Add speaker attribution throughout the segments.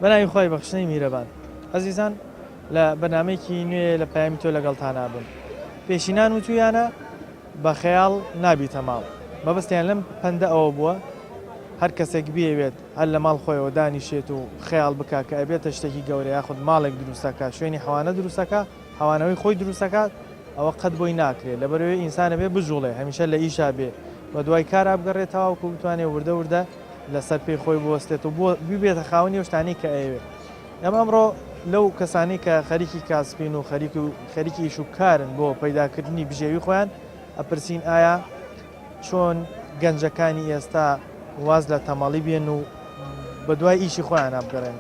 Speaker 1: بەناوی خوای بەخشنەی میرەبان ئەزیزان لە بەرنامەیەکی نوێ لە پەیامی تۆ لەگەڵتانا بم پێشینان وتویانە بە خەیاڵ نابیتە ماڵ مەبەستیان لەم پەندە ئەوە بووە هەر کەسێک بیەوێت هەر لە ماڵ خۆیەوە دانیشێت و خەیاڵ بکا کە ئەبێتە شتێکی گەورە یاخود ماڵێک دروستەکە شوێنی حەوانە دروستەکە حەوانەوەی خۆی دروستەکات ئەوە قەت بۆی ناکرێت لەبەرەوەی ئینسانە بێ بجوڵێ هەمیشە لە ئیشا بێ بە دوای کارا بگەڕێت تاوەکو بتوانێت وردە وردە لەسەر پێی خۆی بوەستێت و ببێتە خاوەنی ئەو شتانەی کە ئەیەوێت. ئێمە ئەمڕۆ لەو کەسانەی کە خەریکی کاسپین و خەریک و خەریکی ئیش و کارن بۆ پەیداکردنی بژێوی خۆیان ئەپرسین ئایا چۆن گەنجەکانی ئێستا واز لە تەمەڵی بێن و بە دوای ئیشی خۆیان بگەڕێن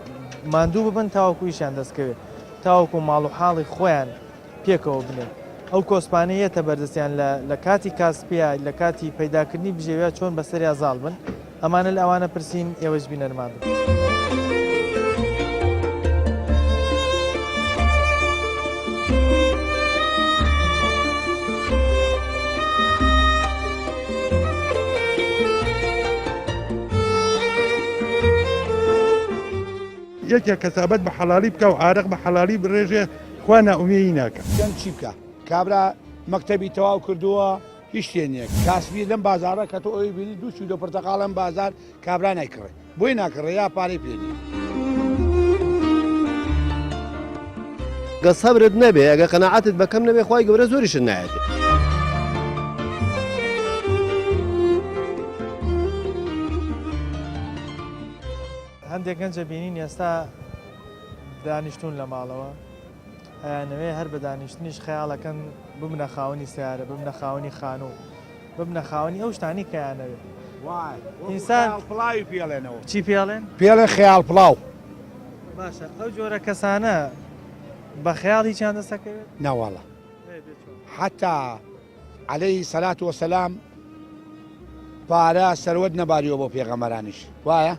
Speaker 1: ماندوو ببن تاوەکو ئیشیان دەستکەوێت تاوەکو ماڵ و حاڵی خۆیان پێکەوە بنێن ئەو کۆسپانەی یەتە بەردەستیان لە لە کاتی کاسپیا لە کاتی پەیداکردنی بژێویا چۆن بەسەریا زاڵ بن ئەمانە لە ئەوانە پرسین ئێوەش بینەرمان بن.
Speaker 2: یەکێک کەسابەت بە حەڵالی بکا و عارەق بە حەڵالی بڕێژێ خوا نائومێی ناکا.
Speaker 3: گەنج چی بکا کابرا مەکتەبی تەواو کردووە هیچ شتێ نییە کاسبی لەم بازاڕە کە تۆ ئەوی بینی دوو کیلۆ پرتەقاڵ لەم بازار کابرا نایکڕێ بۆی ناکڕێ یا پارەی پێ نییە.
Speaker 4: گە سەبرت نەبێ ئەگە قەناعەتت بە کەم نەبێ خوای گەورە زۆریشت نایەتێ.
Speaker 1: هەندێک گەنجە بینین ئێستا دانیشتون لە ماڵەوە ئەیانەوێ هەر بە دانیشتنیش خەیاڵەکەن ببنە خاوەنی سیارە ببنە خاوەنی خانوو ببنە خاوەنی ئەو شتانی کەیانەوێ
Speaker 3: ئینسان پڵاوی پێڵێنەوە
Speaker 1: چی پێڵێن
Speaker 3: پێڵێ خەیاڵ پڵاو
Speaker 1: باشە ئەو جۆرە کەسانە بە خەیاڵ هیچیان دەستەکەوێت
Speaker 3: نەواڵە حتا عەلەیهی سەلات وەسەلام پارە سەروەت نەباریوە بۆ پێغەمبەرانیش وایە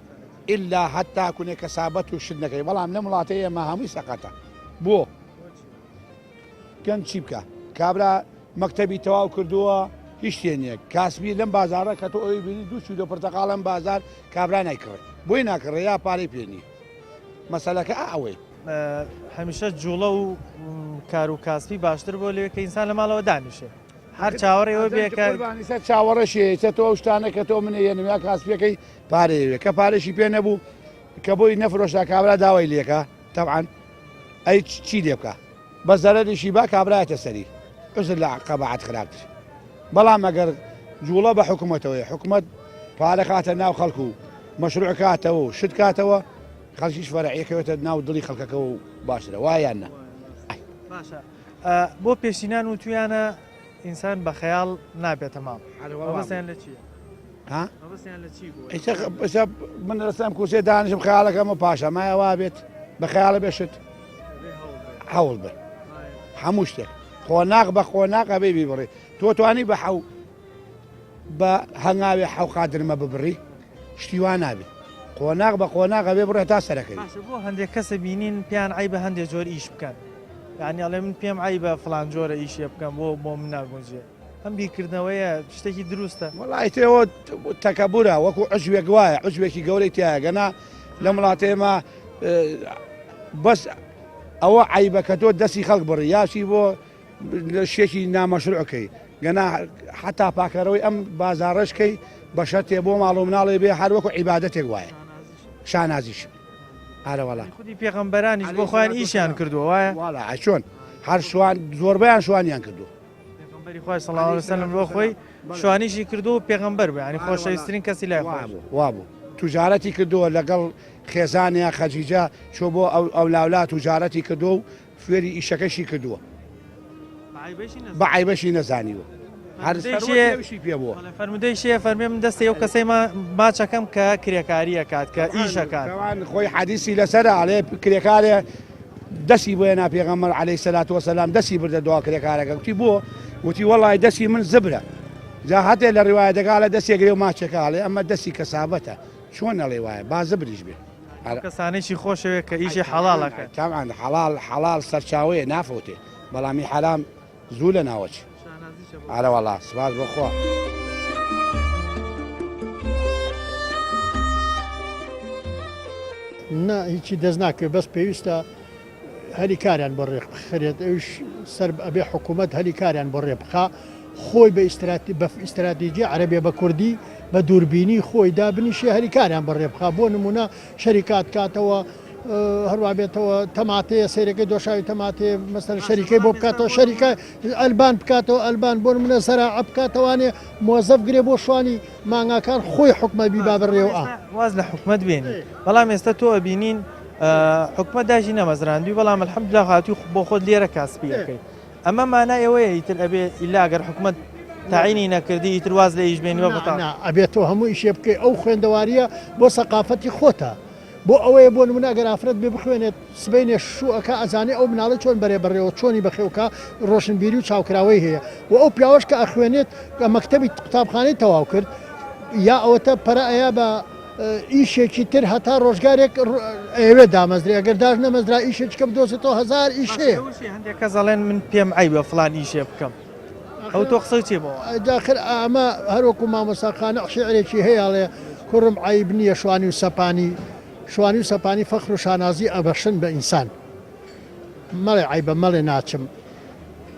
Speaker 3: ئللا هەتا کونێ کەسابەت و شت نەکەی بەڵام لەم وڵاتە ئێمە هەمووی سەقەتە بۆ گەنج چی بکە کابرا مەکتەبی تەواو کردووە هیچ شتێ نییە کاسبی لەم بازارە کە تۆ ئەوی بینی دوو کیلۆ پرتەقاڵ لەم بازار کابرا نایکڕێ بۆی ناکڕێ یا پارەی پێ نییە مەسەلەکە ئەوەیە
Speaker 1: هەمیشە جوڵە و کار و کاسپی باشتر بۆ لەوێ کە ئینسان لە ماڵەوە دانیشێ هەر چاوەڕێ ئەوە بێ کە
Speaker 3: قوربانی سەر چاوەڕێشی ئیستا تۆ ئەو شتانە کە تۆ منێ یەنم یا کاسپیەکەی پارەیەوێ کە پارەشی پێ نەبوو کە بۆی نەفرۆشا کابرا داوای لێکا تەبعەن ئەی چی لێ بکا بە زەرەریشی با کابرایەتە سەری عوزر لە قەباعەت خراپتر بەڵام ئەگەر جوڵە بە حکومەتەوەی حکومەت پارە خاتە ناو خەڵک و مەشروع کاتەوە و شت کاتەوە خەڵکیش فەرعیە کەوێتە ناو دڵی خەڵکەکە و باشترە وایە یان نا؟
Speaker 1: باشە بۆ پێشینان وتویانە ئینسان بە خەیاڵ نابێتە ماڵ مەبەستیان لە چییە؟
Speaker 3: ها؟
Speaker 1: مەبەستیان لە چی بووە؟
Speaker 3: ئیستا من لەسەر کورسێ دانیشم خەیاڵەکەم و پاشا مایە وا بێت بە خەیاڵە بێشت هەوڵ بێ هەموو شتێک قۆناغ بە قۆناغ ئەبێ بیبڕی تۆ توانی بە حەو بە هەنگاوێ حەو قادرمە ببڕی شتی وا نابێ قۆناغ بە قۆناغ ئەبێ بڕێ تا سەرەکەوی.
Speaker 1: باشە بۆ هەندێک کەسە بینین پێیان عەیبە هەندێ جۆر ئیش بکەن یانی ئەڵێ من پێم عەیبە فڵان جۆرە ئیشێ بکەم بۆ بۆ من ناگونجێ ئەم بیرکردنەوەیە شتێکی دروستە؟
Speaker 3: وەڵا ئیتر ئەوە تەکەبورە وەکو عوجبێک وایە عوجبێکی گەورەی تیایە گەنا لەم وڵاتە ئێمە بەس ئەوە عەیبە کە تۆ دەستی خەڵک بڕی یاچی بۆ شتێکی نامەشروع کەی گەنا حتا پاکەرەوەی ئەم بازاڕەش کەی بە شەرتێ بۆ ماڵ و مناڵێ بێ هەر وەکو عیبادەتێک وایە شانازیش ئارەوەڵا
Speaker 1: خودی پێغەمبەرانیش بۆ خۆیان ئیشیان کردووە وایە
Speaker 3: واڵا چۆن هەر شوان زۆربەیان شوانیان کردووە
Speaker 1: پێغەمبەری خوای صلی الله علیه وسلم بۆ خۆی شوانیشی کردووە و پێغەمبەر بوو یعنی خۆشەویستترین کەسی لای خوا
Speaker 3: بوو وابوو توجارەتی کردووە لەگەڵ خێزانیا خەجیجە چۆ بۆ ئەو ئەولاولا توجارەتی کردووە و فێری ئیشەکەشی کردووە بە عەیبەشی نەزانیوە هەر سەروەتیشی پێ بووە.
Speaker 1: فەرموودەی شێ فەرمێ من دەستی ئەو کەسەی ماچەکەم کە کرێکاریە کات کە ئیشەکات
Speaker 3: خۆی حەدیسی لەسەر ئەڵێ کرێکارێ دەستی بۆ هێنا پێغەمبەر عەلەیهی سەلات وەسەلام دەستی بردە دوا کرێکارەکە گوتی بۆ وتی وەڵی دەستی من زبرە. جا هەتێ لە ڕیوایەتەکە ئەڵێ دەستی ئەگرێ و ماچێکە ئەڵێ ئەمە دەستی کەسابەتە چۆن ئەڵێ وایە با زبریش بێ.
Speaker 1: ئەو کەسانەیشی خۆشەوێ کە ئیشی حەڵاڵ ئەکەن.
Speaker 3: تەبعەن حەڵاڵ حەڵاڵ سەرچاوەیە نافەوتێ بەڵام ئی حەرام زوو لە ناوەچێ.
Speaker 1: شانازیشە بۆ.
Speaker 3: ئەرەوەڵا سپاس بۆ خوا.
Speaker 5: نا هیچی دەست ناکەوێت بەس پێویستە هەلی کاریان بۆ ڕێک بخرێت ئەویش سەر ئەبێ حکوومەت هەلی کاریان بۆ ڕێ بخا خۆی بە ئیستراتی بە ئیستراتیجی عەرەبێ بە کوردی بە دووربینی خۆی دابنیشێ هەلی کاریان بۆ ڕێ بخا بۆ نمونە شەریکات کاتەوە هەروە بێتەوە تەماتەیە سەیرەکەی دۆشاوی تەماتەیە مەسەر شەریکەی بۆ بکاتەوە شەریکە ئەلبان بکاتەوە ئەلبان بۆ منە زەراعە بکاتەوانێ مۆزەف گرێ بۆ شوانی مانگاکان خۆی حکومە بیبا بەڕێوە.
Speaker 1: واز لە حکومەت بێنی بەڵام ئێستا تۆ ئەبینین حکومەت داشی نەمەزراندوی بەڵام الحمدلله هاتووی بۆ خۆت لێرە کاسپی ئەکەی ئەمە مانای ئەوەیە ئیتر ئەبێ ئیلا گەر حکومەت تاعینی نەکردی ئیتر واز لە ئیش بێنی وە بەتاڵ.
Speaker 5: نا ئەبێت تۆ هەموو ئیشێ بکەی ئەو خوێندەواریە بۆ سەقافەتی خۆتە بۆ ئەوەیە بۆ نمونە ئەگەر ئافرەت بێ بخوێنێت سبەینێ شوو ئەکا ئەزانێ ئەو مناڵە چۆن بەرێ بەڕێوە چۆنی بەخێو کا ڕۆشنبیری و چاوکراوەی هەیە و ئەو پیاوەش کە ئەخوێنێت کە مەکتەبی قوتابخانەی تەواو کرد یا ئەوەتە پەرە ئەیا بە ئیشێکی تر هەتا ڕۆژگارێک ئەیەوێت دامەزرێ ئەگەر داش نەمەزرا ئیشێکی کە بدۆزێتەوە هەزار ئیش هەیە.
Speaker 1: هەندێک کەس ئەڵێن من پێم عەیبە فڵان ئیشێ بکەم ئەو تۆ قسەی چیە بۆ ئەوان؟
Speaker 5: داخر ئەمە هەروەکو مامۆستا قانع شیعرێکی هەیە ئەڵێ کوڕم عەیب نییە شوانی و سەپانی شوانی و سەپانی فەخر و شانازی ئەبەخشن بە ئینسان مەڵێ عەیبە مەڵێ ناچم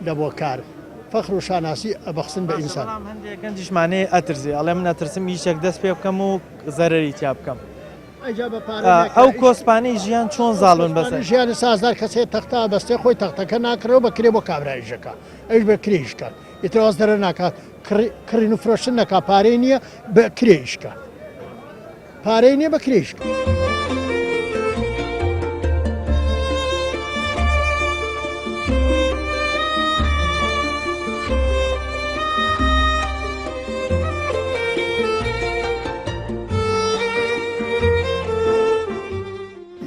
Speaker 5: لە بۆ کار فەخر و شانازی ئەبەخسن بە ئینسان.
Speaker 1: بەڵام هەندێک گەنجیشمان هەیە ئەترسێ ئەڵێ من ئەترسم ئیشێک دەست پێ بکەم و زەرەری تیا بکەم. ئەو کۆسپانەی ژیان چۆن زاڵن بەسەر؟
Speaker 5: ژیان سازدار کەسێ تەختە ئەبەستێ خۆی تەختەکە ناکڕێ و بە کرێ بۆ کابرا ئیشەکە ئەویش بە کرێ ئیش کات ئیتر واز دەرە ناکات کڕین و فرۆشتن نەکا پارەی نییە بە کرێ ئیش کات. پارەی نیە بە کرێیش کە.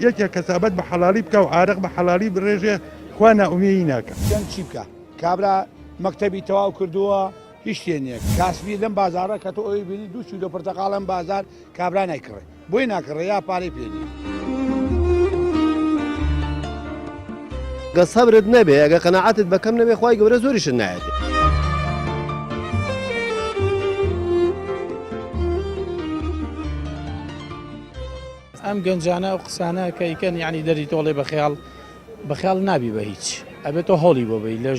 Speaker 2: یەکێک کەسابەت بە حەڵالی بکا و عارەق بە حەڵالی بڕێژێ خوا نائومێی ناکا.
Speaker 3: گەنج چی بکا کابرا مەکتەبی تەواو کردووە هیچ شتێ نییە کاسبی لەم بازاڕە کە تۆ ئەوی بینی دوو کیلۆ پرتەقاڵ ئەم بازار کابرا نایکڕێ بۆی ناکڕێ یا پارەی پێ نییە.
Speaker 4: گە سەبرت نەبێ ئەگە قەناعەتت بە کەم نەبێ خوای گەورە زۆریشت نایەتێ.
Speaker 6: ئەم گەنجانە ئەو قسانە کە ئیکەن یعنی دەری تۆڵێ بە خەیاڵ بە خەیاڵ نابی بە هیچ ئەبێت تۆ هەوڵی بۆ بی لە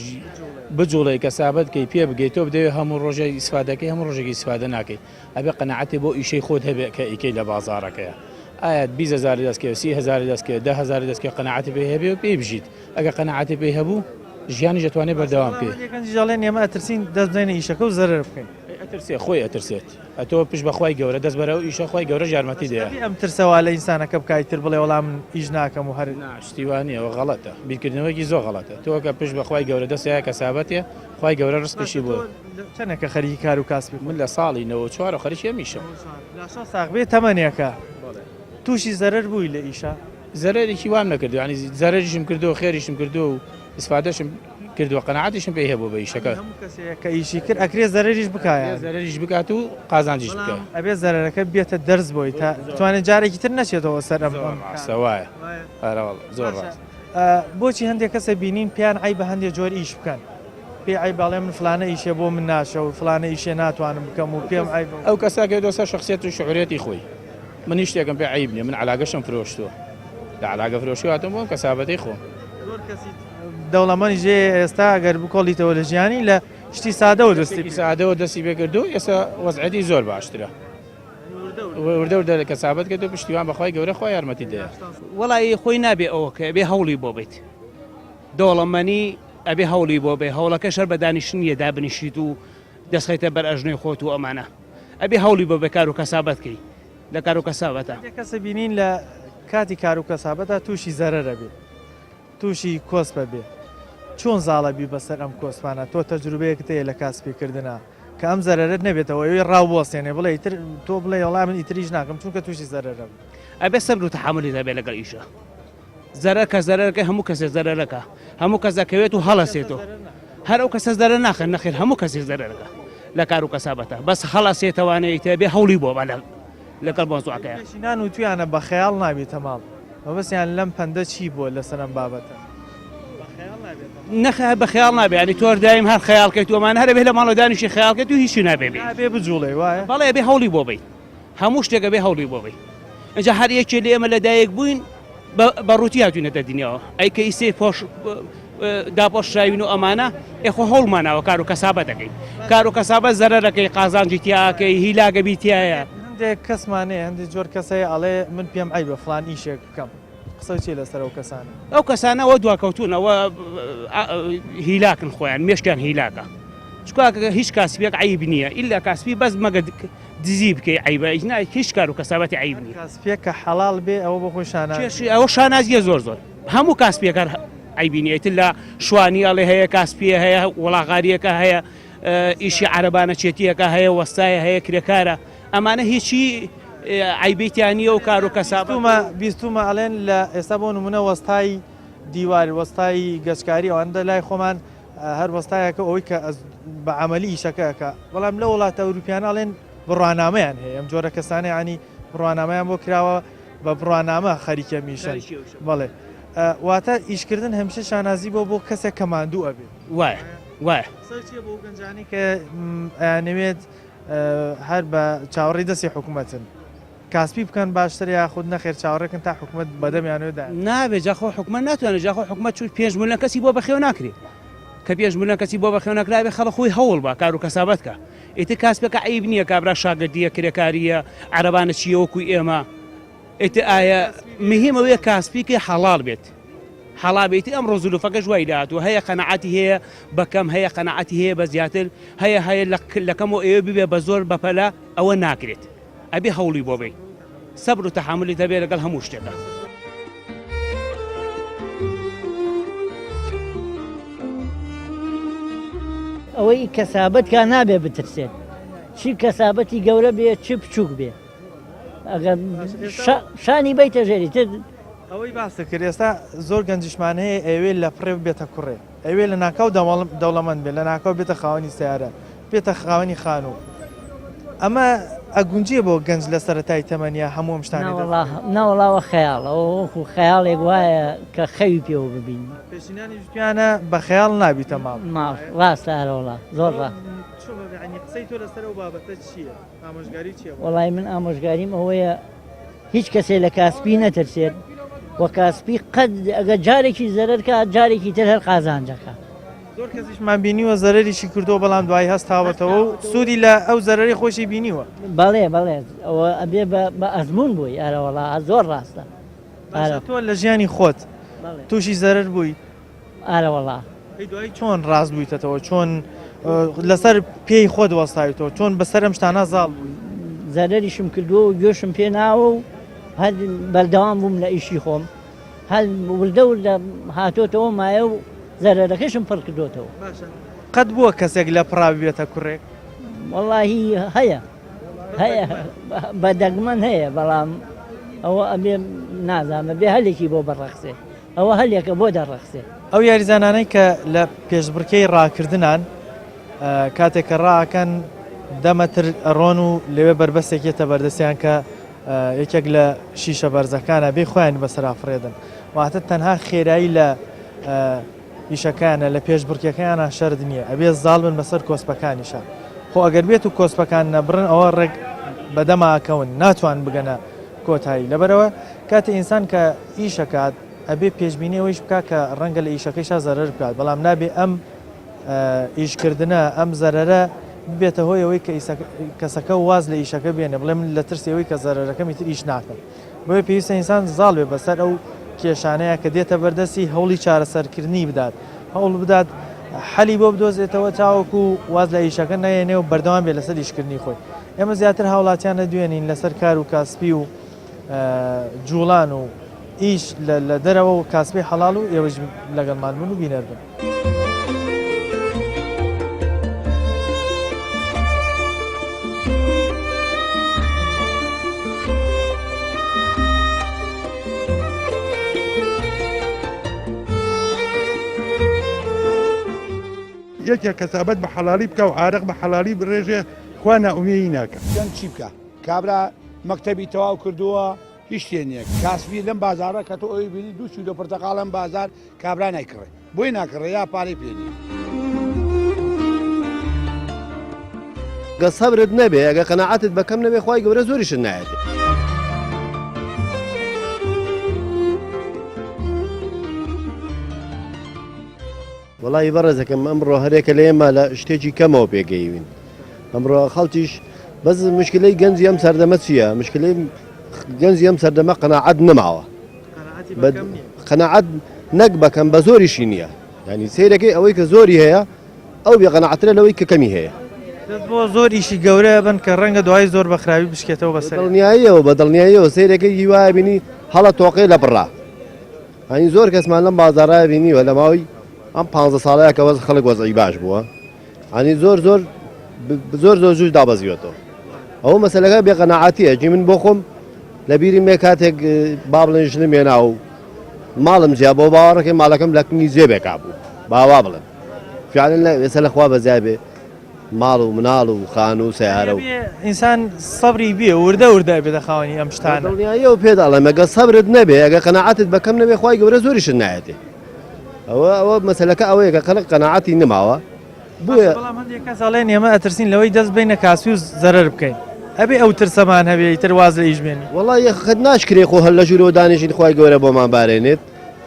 Speaker 6: بجوڵێ کەسابەت کەی پێ بگەی تۆ بدەوێت هەموو ڕۆژێ ئیسفادەکەی هەموو ڕۆژێکی ئیسفادە ناکەی ئەبێ قەناعەتێ بۆ ئیشەی خۆت هەبێ کە ئیکەی لە بازاڕەکەیە ئایا 20 هەزاری دەستکەوێ 30 هەزاری دەستکەوێ 10 هەزاری دەستکەوێ قەناعەتی پێی هەبێ و پێی بژیت ئەگەر قەناعەتی پێی هەبوو ژیانیش دەتوانێت بەردەوام بکەی.
Speaker 1: هەندێک گەنجیش ئەڵێن ئێمە ئەترسین دەست بدەینە ئیشەکە و زەرەر بکەین.
Speaker 6: ئەترسێ خۆی ئەترسێت ئەتۆ پشت بە خوای گەورە دەست بەرە ئەو ئیشە خوای گەورەش یارمەتی دەیە.
Speaker 1: ئەم ترسە وا لە ئینسانەکە بکا ئیتر بڵێ وەڵا من ئیش ناکەم و هەر.
Speaker 6: نا شتی وا نیە ئەوە غەڵەتە بیرکردنەوەیەکی زۆر غەڵەتە تۆ کە پشت بە خوای گەورە دەست هەیە کەسابەتێ خوای گەورە ڕزقیشی بۆ.
Speaker 1: چەنێکە خەریکی کار و کاسبی
Speaker 6: خۆت؟ من لە ساڵی 94 خەریکی ئەم ئیشەم.
Speaker 1: لاشەو ساغ بێ تەمەنێکە توشی زەرەر بووی لە ئیشا؟
Speaker 6: زەرەرێکی وام نەکردووە یانی زەرەریشم کردووە خێریشم کردووە و ئیسفادەشم کردووە قەناعەتیشم پێی هەبوو بە ئیشەکە.
Speaker 1: هەموو کەسێک کە ئیشی کرد ئەکرێ زەرەریش بکا یان؟
Speaker 6: زەرەریش بکات و قازانجیش بکا.
Speaker 1: بەڵام ئەبێ زەرەرەکە بێتە دەرس بۆی تا بتوانێت جارێکی تر نەچێتەوە سەر ئەم.
Speaker 6: زۆر ڕاستە وایە. ئەرە وەڵا زۆر ڕاستە.
Speaker 1: بۆچی هەندێک کەسە بینین پێیان عەیبە هەندێک جۆر ئیش بکەن؟ پێی عەیبە ئەڵێ من فلانە ئیشێ بۆ من ناشە و فلانە ئیشێ ناتوانم بکەم و پێم عەیبە.
Speaker 6: ئەو کەسە ئەکەوێتەوە سەر شەخسیەت و شعوریەتی خۆی. من هیچ شتێکم پێ عەیب نیە من عەلاگەشم فرۆشتووە لە عەلاگە فرۆشی هاتم بۆم کەسابەتەی خۆم.
Speaker 1: زۆر کەسی دەوڵەمەنیش هەیە ئێستا ئەگەر بکۆڵیتەوە لە ژیانی لە شتی سادەوە دەستی
Speaker 6: پێ سادەوە دەستی پێ کردو ئێستا وەزعەتی زۆر باشترە وردە وردە لە کەسابەت کرد و پشتیوان بەخوای گەورە خوا یارمەتی دەیە.
Speaker 7: وەڵایی خۆی نابێ ئەوە کە ئەبێ هەوڵی بۆ بیت دەوڵەمەنی ئەبێ هەوڵی بۆ بێ هەوڵەکەش هەر بە دانیشتن نییە دابنیشیت و دەستخەیتە بەر ئەژنۆی خۆت و ئەمانە ئەبێ هەوڵی بۆ بێ کار و کەسابەت کەی لە کار و کەسابەتە.
Speaker 1: هەندێک کەسە بینین لە کاتی کار و کەسابەتا تووشی زەرەر ئەبێ تووشی کۆسپ ئەبێ چۆن زاڵ ئەبی بەسەر ئەم کۆسپانە تۆ تەجروبەیەکت هەیە لە کاسپی کردنا کە ئەم زەرەرەت نەبێتەوە ئەوی ڕاو بوەستێنێ بڵێ ئیتر تۆ بڵێ وەڵا من ئیتر ئیش ناکەم چونکە تووشی زەرەر ئەبم.
Speaker 7: ئەبێ سەبر و تەحەمولی هەبێ لەگەڵ ئیشا. زەرەر کە زەرەرەکەی هەموو کەسێ زەرەرەکە هەموو کەس ئەکەوێت و هەڵەسێتەوە هەر ئەو کەسە زەرەر ناخەن نەخێر هەموو کەسێ زەرەرەکە. لە کار و کەسابەتە بەس هەڵەسێتەوانەیە تێ بێ هەوڵی بۆ بە لەگەڵ مەوزوعەکەیا.
Speaker 1: پێشینان وتویانە بە خەیاڵ نابیتە ماڵ، مەبەستیان لەم پەندە چی بووە لەسەر ئەم بابەتە؟ بە خەیاڵ نابێتە ماڵ.
Speaker 7: نەخێر بە خەیاڵ نابێ یانی تۆ هەر دایم هەر خەیاڵ کەیت و ئەمانە هەر ئەبێ لە ماڵەوە دانیشی خەیاڵ کەیت و هیچی نابێ بێ.
Speaker 1: نابێ بجوڵێی وایە؟
Speaker 7: بەڵێ ئەبێ هەوڵی بۆ بەی هەموو شتێک ئەبێ هەوڵی بۆ بەی ئینجا هەر یەکێ لە ئێمە لەدایک بووین بە ڕووتی هاتوینەتە دنیاوە ئەی کە ئیسێ پۆش داپۆشراوین و ئەمانە ئێخۆ هەوڵماناوە کار و کەسابە دەکەین کار و کەسابە زەرەرەکەی قازانجی تیاکەی هیلاگەبی تایە.
Speaker 1: هەندێک کەسمان هەیە هەندێک جۆر کەس هەیە ئەڵێ من پێم عەیبە فڵان ئیشێک بکەم قسەو چیە لەسەر ئەو کەسانە؟
Speaker 7: ئەو کەسانە ئەوە دواکەوتوون ئەوە هیلاکن خۆیان مێشکیان هیلاکە چکا هیچ کاسبێک عیب نییە ئیلا کاسبی بەس مەگە دزی بکەی عەیبە ئینا هیچ کار و کەسابەتی عەیب نیە.
Speaker 1: کاسپیەک کە حەڵاڵ بێ ئەوە بۆ خۆی شانازیە.
Speaker 7: کێشی ئەوە شانازیە زۆر زۆر هەموو کاسپیەک هەر عەیبی نیە ئیتر لە شوانی ئەڵێ هەیە کاسپیە هەیە وڵاغاریەکە هەیە ئیشی عەرەبانە چێتیەکە هەیە وەستایە هەیە کرێکارە ئەمانە هیچی عەیبەی تیا نیە و کار و کەسابەت
Speaker 1: بیستومە بیستومە ئەڵێن لە ئێستا بۆ نمونە وەستای دیوار وەستای گەچکاری ئەوەندە لای خۆمان هەر وەستایەکە ئەوەی کە بە عەمەلی ئیشەکە ئەکا بەڵام لە وڵاتە ئەوروپیانە ئەڵێن بڕوانامەیان هەیە ئەم جۆرە کەسانە ینی بڕوانامەیان بۆ کراوە بە بڕوانامە خەریکە میشن بەڵێ واتە ئیشکردن هەمیشە شانازی بۆ بۆ کەسێک کە ماندوو ئەبێ
Speaker 7: وایە وایە
Speaker 1: چیە بۆ گەنجانی کە ئەیانەوێت هەر بە چاوەڕێی دەستی حکوومەتن کاسپی بکەن باشترە یاخود نەخێر چاوەڕێکن تا حکومەت بەدەمیانەوە دایان؟
Speaker 7: نابێ جا خۆ حکومەت ناتوانێت جا خۆ حکومەت چون پێنج ملیۆن کەسی بۆ بەخێو ناکرێ کە پێنج ملیۆن کەسی بۆ بەخێو نەکرا بێ خەڵک خۆی هەوڵ بە کار و کەسابەت کە ئیتر کاسپەکە عەیب نییە کابرا شاگردیە کرێکاریە عەرەبانە چییە وەکو ئێمە ئیتر ئایا مهم ئەوەیە کاسپیکە حەڵاڵ بێت حەڵا بێت ئەمڕۆ زولوفەکەش وای لێهاتووە هەیە قەناعەتی هەیە بە کەم هەیە قەناعەتی هەیە بە زیاتر هەیە هەیە لە کەم و ئەوێ ببێ بە زۆر بەپەلە ئەوە ناکرێت ئەبێ هەوڵی بۆ بەی سەبر و تەحەمولیت هەبێ لەگەڵ هەموو شتێکا.
Speaker 8: ئەوەی کەسابەت کا نابێ بترسێت چی کەسابەتی گەورە بێ چ بچووک بێ ئەگەر شانی بیتە ژێری تر
Speaker 1: ئەوەی باست کرد ئێستا زۆر گەنجیشمان هەیە ئەوێ لە پڕێ ببێتە کوڕێ ئەوێ لە ناکاو دەوڵەمەند بێت لە ناکاو بێتە خاوەنی سیارە بێتە خاوەنی خانوو ئەمە ئەگونجێ بۆ گەنج لە سەرەتای تەمەنیا هەموو ئەم شتانەی دەست
Speaker 8: نەوەڵا نەوەڵا وە خەیاڵە ئەوە وەکو خەیاڵێک وایە کە خەوی پێوە ببینی.
Speaker 1: پێشینانیش وتویانە بە خەیاڵ نابیتە ماڵ.
Speaker 8: ماڵ ڕاستە ئەرەوەڵا زۆر ڕاست.
Speaker 1: چۆن یانی قسەی تۆ لەسەر ئەو بابەتە چییە؟ ئامۆژگاری چییە بۆ؟
Speaker 8: وەڵای من ئامۆژگاریم ئەوەیە هیچ کەسێ لە کاسپی نەترسێت و کاسپی قەت ئەگەر جارێکی زەرەر کا جارێکی تر هەر قازانجەکە.
Speaker 1: زۆر کەسیشمان بینیوە زەرەریشی کردووە بەڵام دوایی هەستاوەتەوە و سوودی لە ئەو زەرەری خۆشی بینیوە.
Speaker 8: بەڵێ بەڵێ ئەوە ئەبێ بە ئەزموون بووی ئەرەوەڵا زۆر ڕاستە.
Speaker 1: باشە تۆ لە ژیانی خۆت تووشی زەرەر بووی؟
Speaker 8: ئارەوەڵا.
Speaker 1: ئەی دوایی چۆن ڕاست بوویتەتەوە چۆن لەسەر پێی خۆت وەستاویتەوە چۆن بەسەر ئەم شتانە زاڵ بووی؟
Speaker 8: زەرەریشم کردووە و گوێشم پێ ناوە و هەر بەردەوام بووم لە ئیشی خۆم هەر وردە وردە هاتۆتەوە مایە و زەرەرەکەشم پڕ کردۆتەوە.
Speaker 1: باشە قەت بووە کەسێک لە پڕا ببێتە کوڕێک؟
Speaker 8: وەڵاهی هەیە هەیە بە دەگمەن هەیە بەڵام ئەوە ئەبێ نازانم ئەبێ هەلێکی بۆ بڕەخسێ ئەوە هەلێکە بۆ دەڕەخسێ.
Speaker 1: ئەو یاریزانانەی کە لە پێشبڕکێی ڕاکردنان کاتێک کە ڕاکەن دە مەتر ئەڕۆن و لەوێ بەربەستێک یەتە بەردەستیان کە یەکێک لە شیشە بەرزەکانە بێ خۆیان بەسەرا فڕێدن واتە تەنها خێرایی لە ئیشەکانە لە پێشبڕکێکەیانە شەرت نییە ئەبێ زاڵ بن بەسەر کۆسپەکانیشە خۆ ئەگەر بێت و کۆسپەکان نەبڕن ئەوە ڕێک بەدەماکەون ناتوان بگەنە کۆتایی لەبەرەوە کاتێ ئینسان کە ئیش ئەکات ئەبێ پێشبینی ئەوەیش بکات کە ڕەنگە لە ئیشەکەیشا زەرەر بکات بەڵام نابێ ئەم ئیشکردنە ئەم زەرەرە ببێتە هۆی ئەوەی کە کەسەکە واز لە ئیشەکە بێنێ بڵێ من لە ترسی ئەوەی کە زەرەرەکەم ئیتر ئیش ناکەم بۆیە پێویستە ئینسان زاڵ بێ بەسەر ئەو کێشانەیە کە دێتە بەردەستی هەوڵی چارەسەرکردنی بدات هەوڵ بدات حەلی بۆ بدۆزێتەوە تاوەکو واز لە ئیشەکە نەیەنێ و بەردەوام بێ لەسەر ئیشکردنی خۆی ئێمە زیاتر هاوڵاتیان نەدوێنین لەسەر کار و کاسپی و جوڵان و ئیش لە دەرەوە و کاسپی حەڵاڵ و ئێوەش لەگەڵمان بوون و بینەر بن.
Speaker 2: یەکێک کەسابەت بە حەڵالی بکا و عارەق بە حەڵالی بڕێژێ خوا نائومێی ناکا.
Speaker 3: گەنج چی بکا کابرا مەکتەبی تەواو کردووە هیچ شتێ نییە کاسبی لەم بازاڕە کە تۆ ئەوی بینی دوو کیلۆ پرتەقاڵ لەم بازار کابرا نایکڕێ بۆی ناکڕێ یا پارەی پێ نییە.
Speaker 4: گە سەبرت نەبێ ئەگە قەناعەتت بە کەم نەبێ خوای گەورە زۆریشت نایەتێ. وەڵاهی بەڕێزەکەم ئەمڕۆ هەرێکە لە ئێمە لە شتێکی کەمەوە پێگەیوین ئەمڕۆ خەڵکیش بەس مشکلەی گەنجی ئەم سەردەمە چییە مشکلەی گەنجی ئەم سەردەمە قەناعەت نەماوە قەناعەت نەک بەکەم بە زۆریشی نییە ینی سیرەکەی ئەوەی کە زۆری هەیە ئەو بێقەناعەترە لەوەی کە کەمی هەیە
Speaker 1: دەست بۆ زۆر ئیشی گەورە بن کە ڕەنگە دوای زۆر بە خراوی بشکێتەوە بەسەر
Speaker 4: دڵنیاییەوە بە دڵنیاییەوە سیرەکەی هیوایە بینی هەڵە تۆقێ لە بڕا هەنی زۆر کەسمان لەم بازاڕە بینیوە لە ماوەی ئەم پ ساڵەیە کە وەز خەڵک وەزعی باش بووە هەنی زۆر زۆر زۆر زۆر جوش دابەزیوەتەوە ئەوە مەسلەکە بێقەنەعاتیە جی من بۆ خۆم لە بیری مێ کاتێک با بڵێن ژنم هێنا و ماڵم جیا بۆ باوەڕەکەی ماڵەکەم لە کنی جێبێکا بوو باوا بڵێن فعلا لە ئێستا لە خوا بەزیای بێ ماڵ و مناڵ و خانوو و سەیارە و.
Speaker 1: ئینسان سەبری بێ وردە وردە ئەبێتە خاوەنی ئەم شتانە.
Speaker 4: دڵنیاییەوە پێت ئەڵێم ئەگەر سەبرت نەبێ ئەگەر قەناعەتت بە کەم نەبێ خوای گەورە زۆریشت نایەتێ ئەوە ئەوە مەسەلەکە ئەوەیە کە خەڵک قەناعەتی نەماوە بۆیە
Speaker 1: بەڵام هەندێک کەس ئەڵێن ئێمە ئەترسین لەوەی دەست بینە کاسپی و زەرەر بکەین ئەبێ ئەو ترسەمان هەبێ ئیتر واز لە ئیش بێنین.
Speaker 4: وەڵا یەخ ناشکرێ خۆ هەر لە ژوورەوە دانیشین خوای گەورە بۆمان بارێنێت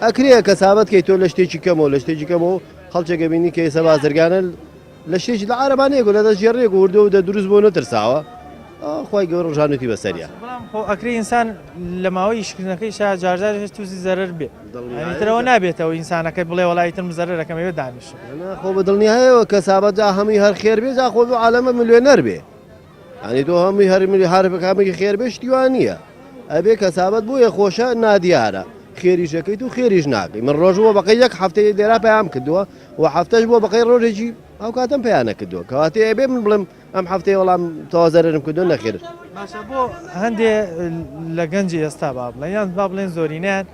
Speaker 4: ئەکرێ کەسابەت کەی تۆ لە شتێکی کەمەوە لە شتێکی کەمەوە خەڵکێک ئەبینی کە ئێستا بازرگانە لە شتێکی لە عارەبانەیەک و لە دەست ژێڕێک و وردە وردە دروست بۆ نەترساوە خوای گەورە ڕژانوتی بەسەریا.
Speaker 1: بەڵام خۆ ئەکرێ ئینسان لە ماوەی ئیشکردنەکەیشا جارجار هێش تووزی زەرەر بێ یانی تر ئەوە نابێتەوە ئینسانەکە بڵێ وەڵا ئیتر من زەرەر ئەکەم ئەوێ دانیشم.
Speaker 4: نا خۆ بە دڵنیایەوە کەسابەت جا هەمووی هەر خێر بێ جا خۆ بۆ عالەمە ملیۆنەر بێ یانی تۆ هەمووی هەر ملی هەر هەمووی خێر بێ شتی وا نییە ئەبێ کەسابەت بۆیە خۆشە نادیارە خێریش ئەکەیت و خێریش ناکەی من ڕۆژ بۆ بەقەی یەک هەفتەیە لێرا پەیام کردووە و هەفتەش بۆ بەقەی ڕۆژێکی ئەو کاتەم پیا نەکردووە کەواتێ ئەبێ من بڵێم ئەم هەفتەیە وەڵام تەوا زەرەرم کردووە نەخێر.
Speaker 1: باشە بۆ هەندێ لە گەنجی ئێستا با بڵێن یان با بڵێن زۆرینەیان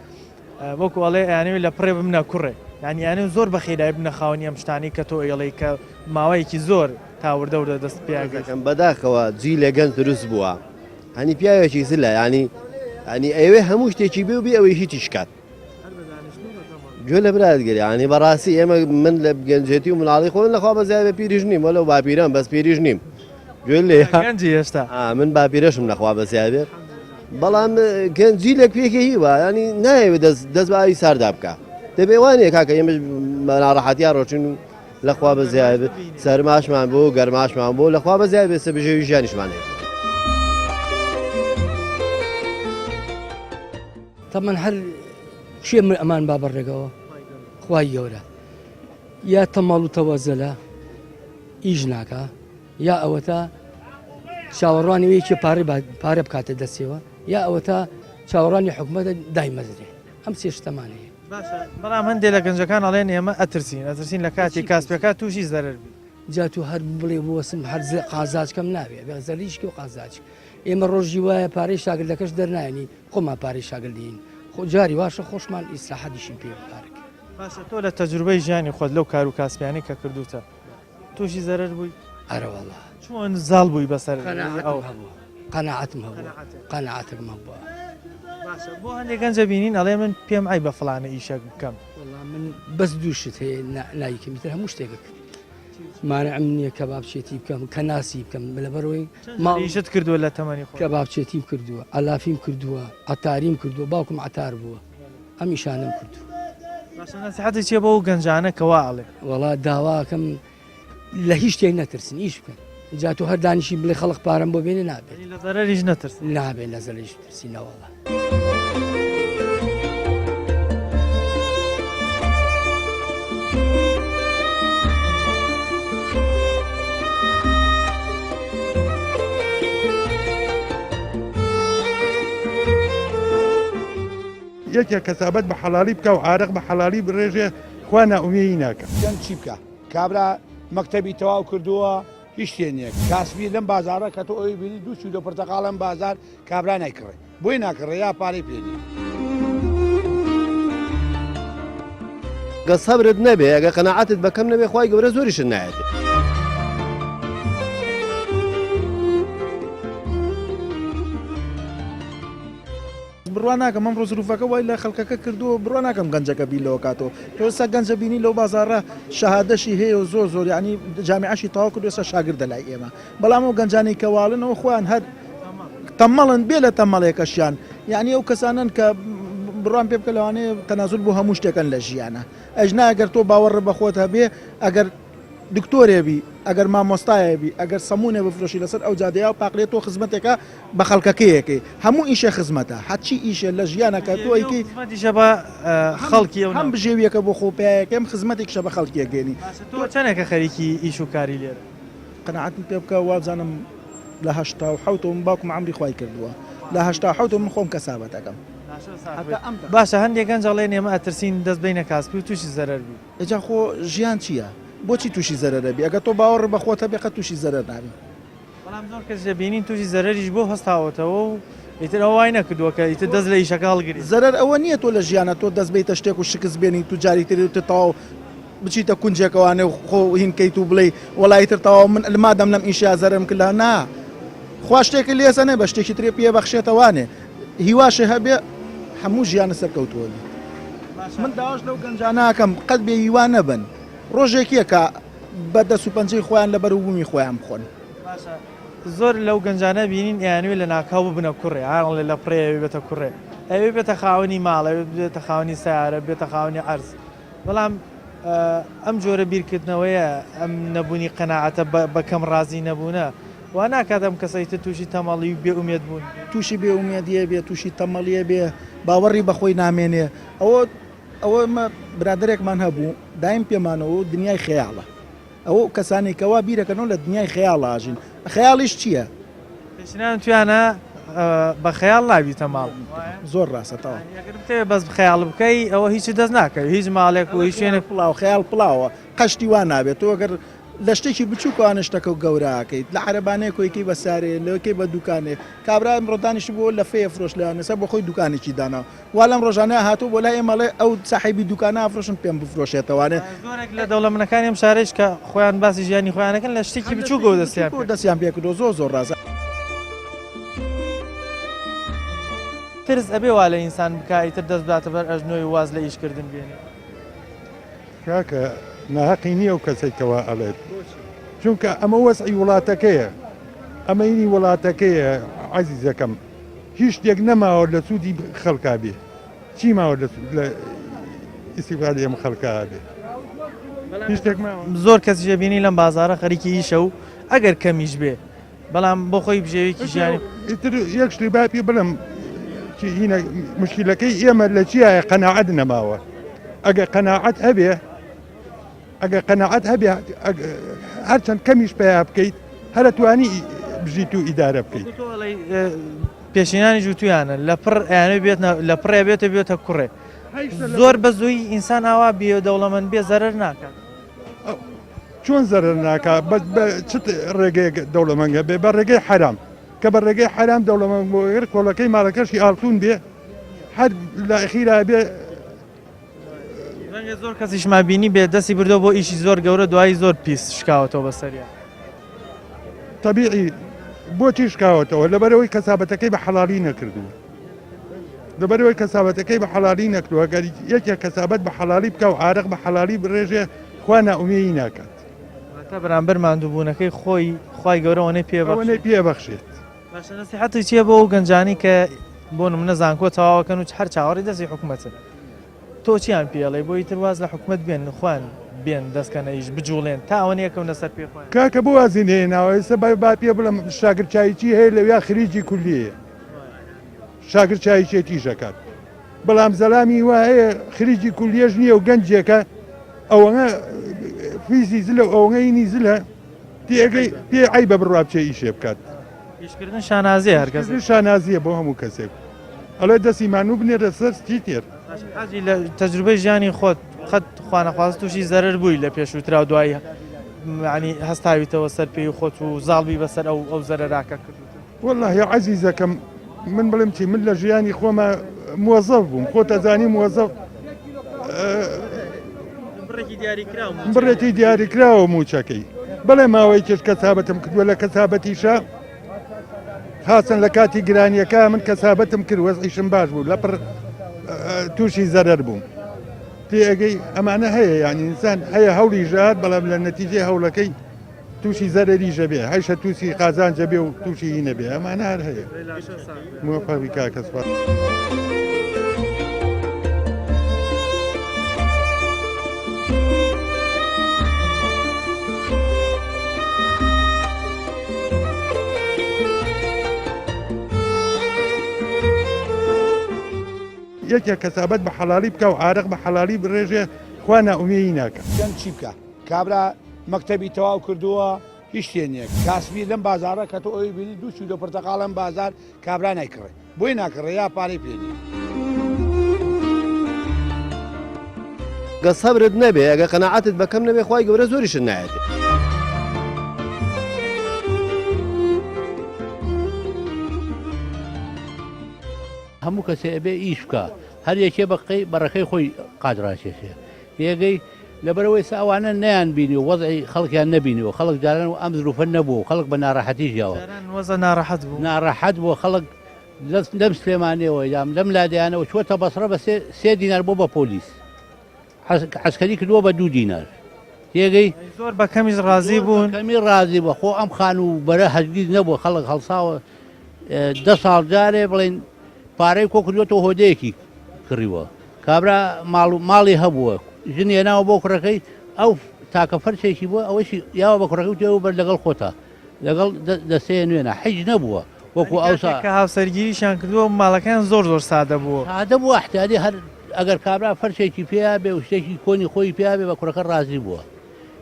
Speaker 1: وەکو ئەڵێ ئەیانەوێت لە پڕێ ببنە کوڕێ یانی ئەیانەوێت زۆر بە خێرایی ببنە خاوەنی ئەم شتانەی کە تۆ ئەیڵێی کە ماوەیەکی زۆر تا وردە وردە دەست پێ ئەگەیت.
Speaker 4: دەکەم بەداخەوە جیلێ گەنج دروست بووە هەنی پیاوێکی زلە یانی یانی ئەیەوێ هەموو شتێکی بێ و بێ ئەوەی هیچیش کات. گوێ لە برات گرێ ینی بەڕاستی ئێمە من لە گەنجێتی و مناڵی خۆن لەخوا بەزای بە پیریش نیم وەلو باپیرم بەس پیریش نیم گوێ لێ
Speaker 1: گەنجی هێشتا
Speaker 4: من باپیرەشم لەخوا بەزای بێ بەڵام گەنجی لە کوێکە هیوا ینی نایەوێت دەست دەست بە ئاوی ساردا بکە دەبێ وانە کاکە ئێمە ناڕەحەتیا ڕۆچون و لەخوا بەزای بێت سەرماشمان بۆ گەرماشمان بۆ لەخوا بەزای بێت سەبژێوی ژیانیشمان هەیە.
Speaker 9: تەمەن هەر کێ من ئەمان با بەڕێگەوە خوای گەورە یا تەماڵ و تەوەزەلە ئیش ناکا یا ئەوەتا چاوەڕوانی یەکێ پارە پارە بکاتە دەستەوە یا ئەوەتا چاوەڕوانی حکوومەتە دایمەزرێ ئەم سێ شتەمان هەیە
Speaker 1: باشە بەڵام هەندێک لە گەنجەکان ئەڵێن ئێمە ئەترسین ئەترسین لە کاتی کاسپەکە تووشی زەرەر بی
Speaker 9: جا تو هەر بڵێ بوەسم هەر قازاجکەم ناوێ بێ زەریشکی و قازاج ئێمە ڕۆژی وایە پارەی شاگردەکەش دەرنایەنی خۆمان پارەی شاگردین خۆ جاری واشە خۆشمان ئیسراحەتیشین پێ پارک.
Speaker 1: باشە تۆ لە تەجروبەی ژیانی خۆت لەو کار و کاسپیانەی کە کردووتە تووشی زەرەر بووی؟
Speaker 9: ئەرەوەڵا.
Speaker 1: چۆن زاڵ بووی بەسەر
Speaker 9: قەناعەتم هەبوو قەناعەتم هەبوو قەناعەتم هەبووە.
Speaker 1: باشە بۆ هەندێک گەنجە بینین ئەڵێ من پێم عەیبە فڵانە ئیشەک بکەم.
Speaker 9: وەڵا من بەس دوو شت هەیە نایکەم ئیتر هەموو شتێکە کرد. مانعم نییە کەبابچێتی بکەم کەناسی بکەم لەبەرەوەی
Speaker 1: ماڵیشت کردووە لە تەمەنی خۆت؟
Speaker 9: کەبابچێتیم کردووە عەلافیم کردووە عەتاریم کردووە باوکم عەتار بووە ئەم ئیشانەم کردووە.
Speaker 1: باشە نەسیحەتت چییە بۆ ئەو گەنجانە کە وا ئەڵێن؟
Speaker 9: وەڵا داواکەم لە هیچ شتێک نەترسن ئیش بکەن جا تۆ هەر دانیشی بڵێ خەڵک پارەم بۆ بێنێ نابێت.
Speaker 1: لە زەرەریش نەترسن؟
Speaker 9: نابێت لە زەرەریش بترسی نەوەڵا.
Speaker 2: یەکێک کەسابەت بە حەڵالی بکا و عارەق بە حەڵالی بڕێژێ خوا نائومێی ناکا.
Speaker 3: گەنج چی بکا کابرا مەکتەبی تەواو کردووە هیچ شتێ نییە کاسبی لەم بازاڕە کە تۆ ئەوی بینی دوو کیلۆ پرتەقاڵ لەم بازار کابرا نایکڕێ بۆی ناکڕێ یا پارەی پێ نییە.
Speaker 4: گە سەبرت نەبێ ئەگە قەناعەتت بە کەم نەبێ خوای گەورە زۆریشت نایەتێ.
Speaker 10: بڕوا ناکەم ئەمڕۆ زروفەکە وای لە خەڵکەکە کردووە بڕوا ناکەم گەنجەکە بیر لەوە کاتەوە تۆ ئێستا گەنجە بینی لەو بازاڕە شەهادەشی هەیە و زۆر زۆر یعنی جامیعەشی تەواو کردو ئێستا شاگردە لای ئێمە بەڵام ئەو گەنجانەی کە واڵن ئەوە خۆیان هەر تەمەڵن بێ لە تەمەڵێکەشیان یعنی ئەو کەسانەن کە بڕوان پێ بکە لەوانەیە تەنازول بۆ هەموو شتێکن لە ژیانە ئەژنا ئەگەر تۆ باوەڕ بە خۆت هەبێ ئەگەر دکتۆرێ بی ئەگەر مامۆستایێ بی ئەگەر سەمونێ بفرۆشی لەسەر ئەو جادەیە و پاقلێ تۆ خزمەتێکە بە خەڵکەکەیەکەی هەموو ئیشێ خزمەتە هەرچی ئیشێ لە ژیانە کە تۆ ئەیکەی
Speaker 1: خزمەتیشە بە خەڵکی ئەو
Speaker 10: هەم بژێویەکە بۆ خۆ پیایەکەم خزمەتێکیشە بە خەڵکی ئەگەێنی.
Speaker 1: باشە تۆ چەنێکە خەریکی ئیش و کاری لێرە؟
Speaker 10: قەناعەتم پێ بکە وابزانم لە 87 ەوە من باوکم عەمری خوای کردووە لە 87 ەوە من خۆم کەسابەت ئەکەم
Speaker 1: باشە هەندێک گەنج ئەڵێن ئێمە ئەترسین دەست بەینە کاسپی و تووشی زەرەر بین.
Speaker 10: ئەجا خۆ ژیان چییە؟ بۆچی تووشی زەرەر ئەبی؟ ئەگەر تۆ باوەڕت بە خۆت هەبێ قەت تووشی زەرەر نابی.
Speaker 1: بەڵام زۆر کەس دەبینین تووشی زەرەریش بۆ هەستاوەتەوە و ئیتر ئەوە وای نەکردووە کە ئیتر دەست لە ئیشەکە هەڵگری.
Speaker 10: زەرەر ئەوە نییە تۆ لە ژیانا تۆ دەست بەیتە شتێک و شکست بێنیت و جاری تر تر تەواو بچیتە کونجێکەوانێ و خۆ هین کەیت و بڵێی وەڵا ئیتر تەواو من مادەم لەم ئیشەیا زەرەرم کرد لە نا خوا شتێکت لێ سەنێ بە شتێکی ترێ پێ بەخشێتەوانێ هیواشێ هەبێ هەموو ژیانت سەرکەوتووە بیت. من داواش لەو گەنجانە ئەکەم قەت بێ هیوا نەبن ڕۆژێک یە کە بە دەست و پەنجەی خۆیان لە بەروبوومی خۆیان بخۆن.
Speaker 1: باشە زۆر لەو گەنجانە بینین ئەیانوێ لە ناکاو ببنە کوڕێ ئاڵێ لە پڕێ ئەوێ بێتە کوڕێ ئەوێ بێتە خاوەنی ماڵ ئەوێ بێتە خاوەنی سەیارە بێتە خاوەنی عەرز بەڵام ئەم جۆرە بیرکردنەوەیە ئەم نەبوونی قەناعەتە بە کەم ڕازی نەبوونە وا ناکات ئەم کەسەی تر تووشی تەمەڵی و بێ ئومێد بوون.
Speaker 10: تووشی بێ ئومێدیە بێ تووشی تەمەڵیە بێ باوەڕی بەخۆی نامێنێ ئەوە ئەوە ئمە برادەرێکمان هەبوو دایم پێمانەوە دنیای خەیاڵە ئەوە کەسانی کەوا بیرەکەنەوە لە دنیای خەیاڵا ئاژین خەیاڵیش چییە؟
Speaker 1: پێشینان وتویانە بە خەیاڵ نابیتە ماڵ.
Speaker 10: زۆر ڕاستە تەواو.
Speaker 1: ئەگەر بتەوێت بەس خەیاڵ بکەی ئەوە هیچت دەست ناکەوێت هیچ ماڵێک و هیچ شوێنێک.
Speaker 10: پڵاو خەیاڵ پڵاوە قەشتی وا نابێت تۆ گەر لە شتێکی بچووکەوانە شتەکە گەورە ئەکەیت لە عەرەبانەیەک کۆیکەی بە سارێ لەوەکەی بە دوکانێ کابرا ئەمڕۆ دانیشتبوو لەفەیە فرۆش لەوان ئێستا بۆ خۆی دوکانێکی داناوە وا لەم ڕۆژانە هاتوو بۆ لای ئێمە ئەڵێ ئەو ساحێبی دوکانە ئەفرۆشم پێم بفرۆشێتەوانێ.
Speaker 1: زۆرێک لە دەوڵەمەنەکانی ئەم شارەیش کە خۆیان باسی ژیانی خۆیان ئەکەن لە شتێکی بچووکەوە دەستیان پێ
Speaker 10: دەستیان پێ کردووە زۆر زۆر ڕاستە.
Speaker 1: ترس ئەبێ وا لە ئینسان بکا ئیتر دەست بداتە بەر ئەژنۆی و واز لە ئیش کردن بێنێ.
Speaker 2: کاکە ناهەقی نییە ئەو کەسەی کەوا ئەڵێت چونکە ئەمە وەزعی وڵاتەکەیە ئەمەینی وڵاتەکەیە عەزیزەکەم هیچ شتێک نەماوە لە سوودی خەڵکا بێ چی ماوە لە ئیسیفادی ئەم خەڵکا بێ هیچ شتێک ماوە
Speaker 1: زۆر کەسیش ئەبینی لەم بازاڕە خەریکی ئیشە و ئەگەر کەمیش بێ بەڵام بۆ خۆی بژێوێکی ژیانی
Speaker 2: ئیتر یەک شتی با پێ بڵێم چی هینە مشکلەکەی ئێمە لە چیایە قەناعەت نەماوە ئەگەر قەناعەت هەبێ ئەگەر قەناعەت هەبێ هەرچەند کەمیش پیا بکەیت هەرە توانی بژیت و ئیدارە بکەیت
Speaker 1: پێشینانی جووتویانە لە پڕ ئەیانەوێ بێت لە پڕێ بێتە بێتە کوڕێ زۆر بە زووی ئینسان ئاوا بێ دەوڵەمەند بێ زەرەر ناکات
Speaker 2: چۆن زەرەر ناکا بە چ ڕێگەیەک دەوڵەمەنگە بێ بە ڕێگەی حەرام کە بە ڕێگەی حەرام دەوڵەمەند بۆ گەر کۆڵەکەی ماڵەکەشی ئاڵتون بێ هەر لە ئەخیرا بێ
Speaker 1: ڕەنگە زۆر کەسیشمان بینی بێ دەستی بردەوە بۆ ئیشی زۆر گەورە دوایی زۆر پیس شکاوەتەوە بەسەریا.
Speaker 2: تەبیعی بۆچی شکاوەتەوە لەبەرەوەی کەسابەتەکەی بە حەڵالی نەکردووە لەبەرەوەی کەسابەتەکەی بە حەڵالی نەکردووە گەر یەکێک کەسابەت بە حەڵالی بکە و عارەق بە حەڵالی بڕێژێ خوا نائومێی ناکات
Speaker 1: واتە بەرامبەر ماندووبوونەکەی خۆی خوای گەورە ئەوەنەی پێ بەخشێت.
Speaker 2: ئەوەنەی پێ بەخشێت.
Speaker 1: باشە نەسیحەتت چییە بۆ ئەو گەنجانەی کە بۆ نمونە زانکۆ تەواوەکەن و هەر چاوەڕێی دەستی حکومەتن تۆ چیان پێ ئەڵێی بۆ ئیتر واز لە حکومەت بێن خۆیان بێن دەست کەنە ئیش بجوڵێن تا ئەوەنە یەکەونە سەر پێی خۆیان.
Speaker 2: کاکە بۆ وازی نەهێناوە ئێستا با با پێ بڵێم شاگر چایچی هەیە لەویا خریجی کولیەیە شاگر چایچێتیش ئەکات بەڵام زەلامی وا هەیە خریجی کولیەش نییە و گەنجێکە ئەوەنە فیزی زلە و ئەوەنە هینی زلە پێ پێ عەیبە بڕوا بچێ ئیشێ بکات.
Speaker 1: ئیشکردن شانازیە هەر کەسێک.
Speaker 2: ئیشکردن شانازیە بۆ هەموو کەسێک. ئەڵێ دەستی مانوو بنێرە سەر سکی تێر.
Speaker 1: باشە حاجی لە تەجروبەی ژیانی خۆت قەت خوانەخواستە تووشی زەرەر بووی لە پێشووترا و دوایی یعنی هەستاویتەوە سەر پێی خۆت و زاڵ بی بەسەر ئەو ئەو زەرەراکە کردووتە؟
Speaker 2: وەڵاهی عەزیزەکەم من بڵێم چی من لە ژیانی خۆما موەزەف بووم خۆت ئەزانی موەزەف. بڕێکی دیاریکراوە موچەکەی بەڵێ ماوەی کێش کەسابەتم کردووە لە کەسابەتیشە خاستن لە کاتی گرانیەکە من کەسابەتم کرد وەزعیشم باش بوو لەپڕ تووشی زەرەر بووم تێئەگەی ئەمانە هەیە یعنی ئینسان هەیە هەوڵی ژات بەڵام لە نەتیجەی هەوڵەکەی تووشی زەرەری ژەبێ هەیشە تووسی قازانجە بێ و تووشی هی نەبێ ئەمانە هەر هەیە موفقی کاکە سوپاس. یەکێک کەسابەت بە حەڵالی بکا و عارەق بە حەڵالی بڕێژێ خوا نائومێی ناکا.
Speaker 3: گەنج چی بکا کابرا مەکتەبی تەواو کردووە هیچ شتێ نییە کاسبی لەم بازاڕە کە تۆ ئەوی بینی دوو کیلۆ پرتەقاڵ لەم بازار کابرا نایکڕێ بۆی ناکڕێ یا پارەی پێ نییە.
Speaker 4: گە سەبرت نەبێ ئەگە قەناعەتت بە کەم نەبێ خوای گەورە زۆریشت نایەتێ.
Speaker 11: هەموو کەسێ ئەبێ ئیش بکا هەر یەکێ بە قەی بەڕەکەی خۆی قاچ ڕاکێشێ تێگەی لەبەرئەوەی ئێستا ئەوانە نەیان بینیوە وەزعی خەڵکیان نەبینیوە خەڵک جاران ئەم زروفە نەبووە و خەڵک بە ناڕەحەتی ژیاوە
Speaker 1: جاران وەزع ناڕەحەت بوو
Speaker 11: ناڕەحەت بووە خەڵک لەم سلێمانیەوە یان لەم لادێیانەوە چووەتە بەسڕە بە سێ دینار بۆ بە پۆلیس عەسکەری کردووە بە دوو دینار تێگەی
Speaker 1: زۆر بە کەمیش ڕازی بوون
Speaker 11: کەمی ڕازی بە خۆ ئەم خانوو بەرە هەرگیز نەبووە خەڵک هەڵساوە دە ساڵ جارێ بڵین پارەی کۆ کردوێتەوە هۆدەیەکی کڕیوە کابرا ماڵ ماڵی هەبووە ژن هێناوە بۆ کوڕەکەی ئەو تاکە فەرشێکی بووە ئەوەشی یاوە بە کوڕەکەی وتووە بەر لەگەڵ خۆتا لەگەڵ دەستەیە نوێنە حیج نەبووە وەکو ئەوسا
Speaker 1: کە هاوسەرگیریشیان کردووە ماڵەکەیان زۆر زۆر سادە بووە.
Speaker 11: سادە بووە ئەحتیادی هەر ئەگەر کابرا فەرشێکی پێیا بێ و شتێکی کۆنی خۆی پێیا بێ بە کوڕەکە ڕازی بووە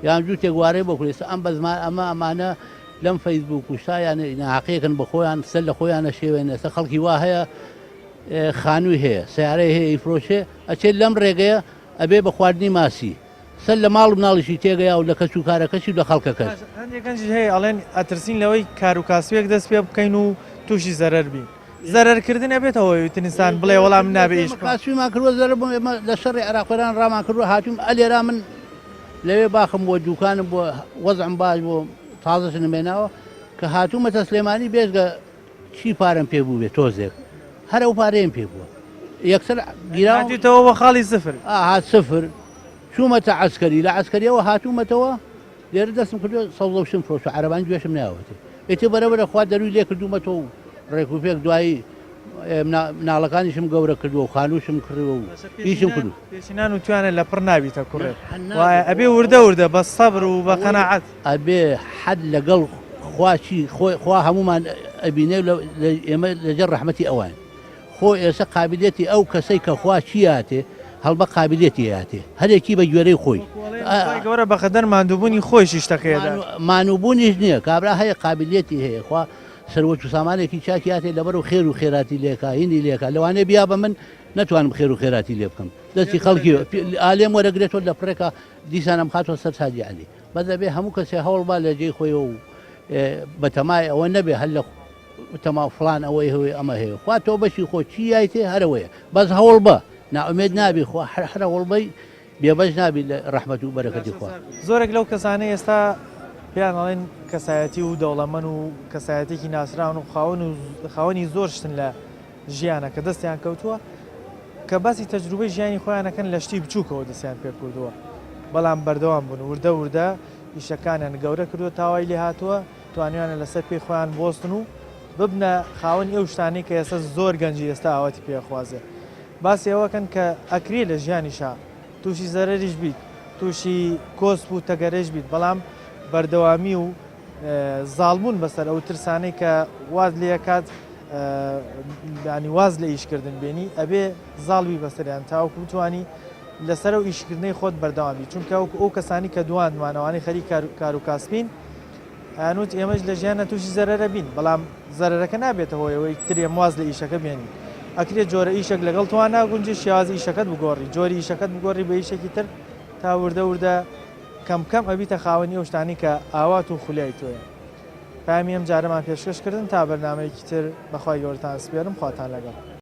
Speaker 11: یان جووتێک وارەی بۆ کرد ئێستا ئەم بەزمان ئەمە ئەمانە لەم فەیسبووک و شتا یان ناحەقیەکن بە خۆیان سەر لە خۆیان نەشێوێن ئێستا خەڵکی وا هەیە خانووی هەیە سیارەی هەیە ئیفرۆشێ ئەچێت لەم ڕێگەیە ئەبێ بە خواردنی ماسی سەر لە ماڵ و مناڵیشی تێگەیا و لە کەس و کارەکەشی و لە خەڵکەکەش.
Speaker 1: باشە هەندێک گەنجیش هەیە ئەڵێن ئەترسین لەوەی کار و کاسبێک دەست پێ بکەین و تووشی زەرەر بین. زەرەر کردن ئەبێتە هۆی وتن ئینسان بڵێ وەڵا من نابێ ئیش بکەم.
Speaker 11: کاسبیمان کردوە زەرەر بووم ئێمە لە شەڕی عێراق ئێران ڕامان کردوە هاتووم ئەلێرا من لەوێ باخم بووە دوکانم بووە وەزعم باش بووە تازە ژنم هێناوە کە هاتوومەتە سلێمانی بێجگە چی پارەم پێ بووبێ تۆزێک هەر ئەو پارەیەم پێ بووە یەکسەر گیراوم.
Speaker 1: هاتوویتەوە بۆ خاڵی سفر.
Speaker 11: ئاها سفر چوومەتە عەسکەری لە عەسکەریەوە هاتوومەتەوە لێرە دەستم کردووە سەوزە و شتم فرۆشتووە عەرەبانی گوێشم ناوەتێ ئیتر بەرە بەرە خوا دەرووی لێ کردوومەتەوە و ڕێک و پێک دوایی مناڵەکانیشم گەورە کردووە و خانووشم کڕیوە و ئیشم کردووە.
Speaker 1: پێشینان وتویانە لەپڕ نابیتە کوڕێک وایە ئەبێ وردە وردە بە سەبر و بە قەناعەت.
Speaker 11: ئەبێ حەد لەگەڵ خوا چی خۆی خوا هەموومان ئەبینێ ئێمە لەژێر ڕەحمەتی ئەوان خۆ ئێسە قابلیەتی ئەو کەسەی کە خوا چیاتێ هەڵبە قابلیەتی هاتێ هەرێکی بە گوێرەی خۆی
Speaker 1: گەورە بەقەدەر ماندووبوونی خۆیشی شتەکەی ئەدات.
Speaker 11: مانووبوونیش نییە کابرا هەیە قابلیەتی هەیە خوا سەروەت و سامانێکی چاکی هاتێ لەبەر و خێر و خێراتی لێکا هینی لێکا لەوانەیە بیا بە من نەتوانم خێر و خێراتی لێ بکەم دەستی خەڵکی ئالێم وەرەگرێتەوە لە پڕێکا دیسان ئەمخاتەوە سەر ساجی عەلی. بەس ئەبێ هەموو کەسێ هەوڵ با لە جێی خۆیەوە و بەتەمای ئەوە نەبێ هەر لە تەما فڵان ئەوەی هەوێ ئەمە هەیە خوا تۆ بەشی خۆ چی یایتێ هەرەوەیە بەس هەوڵ بە نائومێد نابی خوا هەر هەر هەوڵ بەی بێبەش نابی لە ڕەحمەت و بەرەکەتی خوا.
Speaker 1: زۆرێک لەو کەسانەی ئێستا پێیان ئەڵێن کەسایەتی و دەوڵەمەن و کەسایەتێکی ناسراون و خاوەن و خاوەنی زۆر شتن لە ژیانە کە دەستیان کەوتووە کە باسی تەجروبەی ژیانی خۆیان ئەکەن لە شتی بچووکەوە دەستیان پێکردووە بەڵام بەردەوام بوون وردە وردە ئیشەکانیان گەورە کردووە تا وای لێهاتووە توانیویانە لەسەر پێی خۆیان بوەستن و ببنە خاوەنی ئەو شتانەی کە ئێستا زۆر گەنجی ئێستا ئاواتی پێ ئەخوازێ باسی ئەوەکەن کە ئەکرێ لە ژیانیشا تووشی زەرەریش بیت تووشی کۆسپ و تەگەرەش بیت بەڵام بەردەوامی و زاڵبوون بەسەر ئەو ترسانەی کە وات لێکات ینی واز لە ئیشکردن بێنی ئەبێ زاڵبی بەسەریان تاوەکو بتانی لەسەر ئەو ئیشکردنەی خۆت بەردەوامی چونکە وەکو ئەو کەسانی کە دواندمانەوانی خەری کار و کاسپین ئەیانوت ئێمەش لە ژیانە تووشی زەرەرە بین بەڵام زەرەرەکە نابێتە هۆیەوەی ترێم واز لە ئیشەکە بێنی ئەکرێت جۆرە ئیشێک لەگەڵ توان ناگونجی شێوازی ئیشەکەت بگۆڕی جۆری ئیشەکەت بگۆڕی بە ئیشێکی تر تا وردە وردە کەم کەم ئەبیتە خاوەنی ئەو شتانەی کە ئاوات و خولیای تۆیە. پەیامی ئەم جارەمان پێشکەش کردن تا بەرنامەیەکی تر بەخوای گەورەتان ئەسپێرم خواتان لەگەڵ.